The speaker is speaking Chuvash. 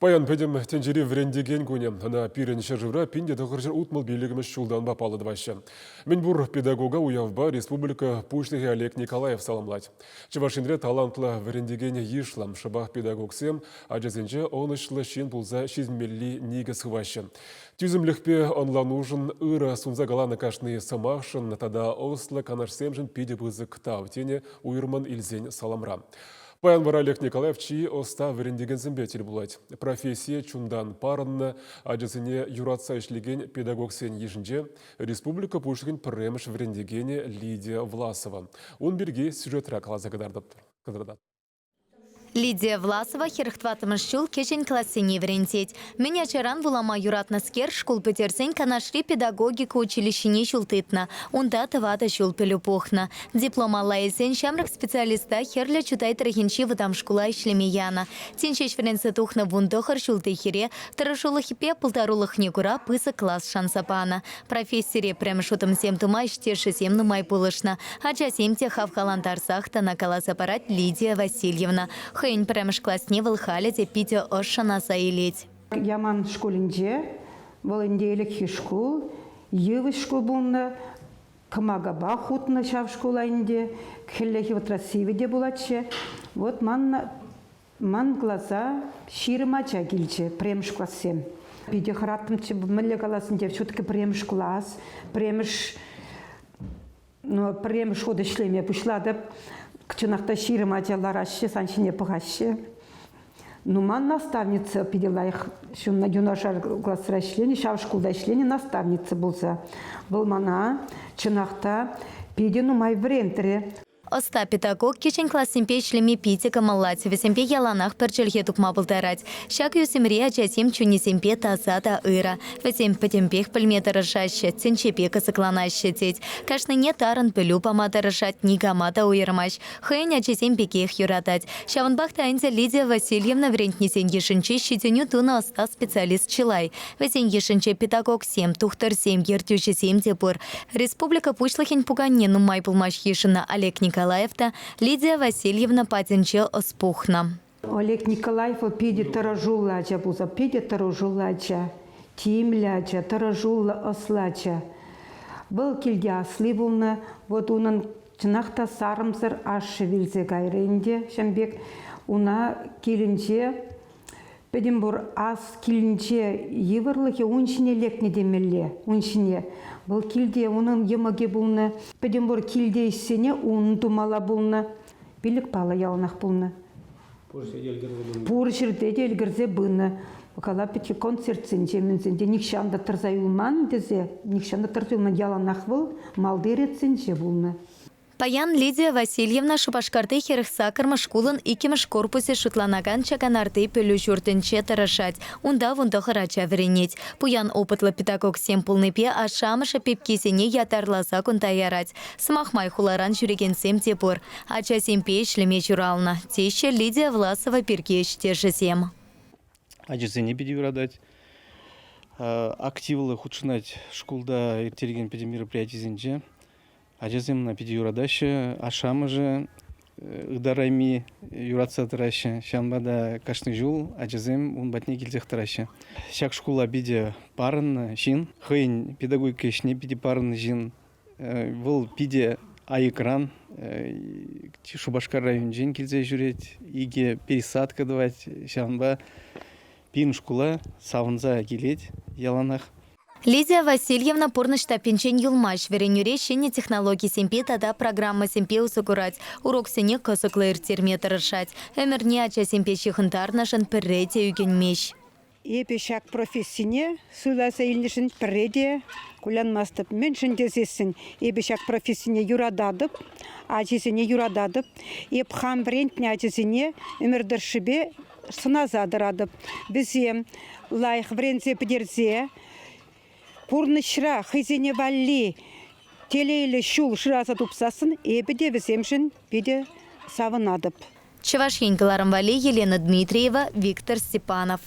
Паян пӗтӗм тӗнчери вӗрентекен кунӗ. Ӑна пирӗн ҫӗршывра 1965-мӗш ҫултанпа паллӑ тӑваҫҫӗ. Мӗнпур педагога уявпа республика Пуҫлӑхӗ Олег Николаев саламлать. Чӑваш Енре талантлӑ вӗрентекен йышлӑ. Шӑпах педагогсем ачасенче ӑнӑҫлӑ ҫын пулса ҫитӗнмелли никӗс хываҫҫӗ. Тӳсӗмлӗхпе ӑнланушӑн, ырӑ сунса каланӑ кашни сӑмахшӑн тата ӑслӑ канашсемшӗн питӗ пысӑк тав, тенӗ уйрӑмӑн илсен саламра. Паян вара Олег Николаев чи ӑста вӗрентекенсемпе тӗл пулать. Профессие чунтан парӑннӑ, ачасене юратса ӗҫлекен педагогсен йышӗнче республика Пуҫлӑхӗн пӗрремӗш вӗрентекенӗ Лидия Власова. Ун пирки сюжетра каласа кӑтартатӑп. Лидия Власова 44-мӗш ҫул кӗҫӗн классене вӗрентет. Мӗн ачаран вулама юратнӑскер шкул пӗтерсен Канашри педагогика училищине ҫул тытнӑ. Унта тӑватӑ ҫул пӗлӳ пухнӑ. Диплом алла илсен ҫамрӑк специалиста Хӗрлӗ Чутай тӑрӑхӗнчи вӑтам шкула ӗҫлеме янӑ. Тин ҫеҫ вӗренсе тухнӑ 19 ҫулти хӗре тӑрӑшулӑхӗпе пултарулӑхне кура пысӑк класс шанса панӑ. Профессире пӗрремӗш утӑмсем тума ӗҫтешӗсем нумай пулӑшнӑ. Ачасем те хавхалантарсах тӑнӑ, каласа парать Лидия Васильевна. Хӑйӗн пӗрремӗш класне вӑл халӗ те питӗ ӑшшӑн аса илет. Яман шкулӗнче, вӑл ӗнтӗ ӗлӗкхи шкул, йывӑҫ шкул пулнӑ. Кӑмакапа хутнӑ ҫав шкула ӗнтӗ. Хӗллехи вӑхӑтра сивӗ те пулатчӗ. Вот ман, ман класа 20 ача килчӗ, пӗрремӗш классем. Питӗ хӑраттӑмччӗ, мӗнле калас ӗнтӗ, все-таки пӗрремӗш класс, пӗрремӗш, ну, пӗрремӗш хут ӗҫлеме пуҫлатӑп. Чӑнах та 20 ача лараҫҫӗ, сан ҫине пӑхаҫҫӗ. Ну, ман наставница питӗ лайӑх ҫынна юнашар класра ӗҫленӗ, ҫав шкулта ӗҫленӗ наставница пулса. Вӑл мана, чӑнах та, питӗ нумай вӗрентрӗ. Ӑста педагог кӗҫӗн классемпе ӗҫлеме питӗ кӑмӑллать, вӗсемпе яланах пӗр чӗлхе тупма пултарать. Ҫак ӳсӗмри ачасем чунӗсемпе таса та ырӑ. Вӗсем пӗтӗмпех пӗлме тӑрӑшаҫҫӗ, тӗнчепе кӑсӑкланаҫҫӗ, тет. Кашнине тарӑн пӗлӳ пама тӑрӑшать, никама та уйӑрмасть. Хӑйӗн ачисем пекех юратать. Ҫавӑнпах та ӗнтӗ Лидия Васильевна вӗрентнисен йышӗнче ҫитӗнӳ тунӑ ӑста специалист чылай. Вӗсен йышӗнче педагогсем, тухтӑрсем, ертӳҫӗсем те пур. Республика Пуҫлӑхӗн пуканне нумай пулмасть йышӑннӑ Олег Николаев та Лидия Васильевна патӗнче ӑс пухнӑ. Олег Николаев вӑл питӗ тӑрӑшуллӑ ача пулса, питӗ тӑрӑшуллӑ ача, тимлӗ ача, тӑрӑшуллӑ, ӑслӑ ача. Вӑл килте асли пулнӑ. Вот унӑн Чӑнах та сарӑмсӑр ашшӗ вилсе кайрӗ ӗнтӗ ҫын пек. Уна килӗнче пӗтӗм пур ас килӗнче йывӑрлӑхӗ ун ҫине лекнӗ темелле, ун ҫине. Вӑл килте унӑн йӑмӑкӗ пулнӑ. Пӗтӗм пур килте ӗҫсене ун тумалла пулнӑ. Пилӗк паллӑ яланах пулнӑ. Пур ҫӗрте ӗлкӗрсе пынӑ. Пур ҫӗрте те ӗлкӗрсе пынӑ. Калап пӗчӗк концертсенче мӗнсенче нихҫан та тӑрса юлман тесе, нихҫан та тӑрса юлман. Яланах вӑл малти ретсенче пулнӑ. Паян Лидия Васильевна Шупашкарти 48-мӗш шкулӑн иккӗмӗш корпусӗ шутланакан Чаканарти пӗлӳ ҫуртӗнче тӑрӑшать. Унта 19 ача вӗренет. Пуян опытлӑ педагогсем пулнипе ашшӗ-амӑшӗ пепкисене ятарласа кунта ярать. Сӑмах май, хуларан ҫӳрекенсем те пур. Ачасемпе ӗҫлеме ҫуралнӑ, теҫҫӗ Лидия Власова пирки ӗҫтешӗсем. Ачасене питӗ юратать. Активлӑ хутшӑнать шкулта ирттерекен пӗтӗм мероприятисенче. Ачасем ӑна питӗ юратаҫҫӗ, ашшӗ-амӑшӗ ытарайми юратса тӑраҫҫӗ. Ҫавӑнпа та кашни ҫул ачасем ун патне килсех тӑраҫҫӗ. Ҫак шкула питӗ парӑннӑ ҫын, хӑйӗн педагогика ӗҫне питӗ парӑннӑ ҫын. Вӑл питӗ айӑкран Шупашкар районӗнчен килсе ҫӳрет, икӗ пересадка тӑвать. Ҫавӑнпа пирӗн шкула савӑнса килет яланах. Лидия Васильевна пурнӑҫ таппинчен юлмасть, вӗренӳре ҫӗнӗ технологисемпе тата программӑсемпе усӑ курать, уроксене кӑсӑклӑ ирттерме тӑрӑшать. Ӗмӗрне ачасемпе ҫыхӑнтарнӑшӑн пӗрре те ӳкӗнмест. Эпӗ ҫак профессине суйласа илнӗшӗн пӗрре те кулянмастӑп. Мӗншӗн тесессӗн эпӗ ҫак профессине юрататӑп, ачисене юрататӑп. Эп хам вӗрентнӗ ачасене ӗмӗр тӑршшӗпе сӑнаса тӑратӑп. Вӗсем лайӑх вӗренсе пӗтерсе пурнӑҫра хӑйсене валли телейлӗ ҫул шыраса тупсассӑн эпӗ те вӗсемшӗн питӗ савӑнатӑп. Чӑваш Ен кӑларӑм валли Елена Дмитриева, Виктор Степанов.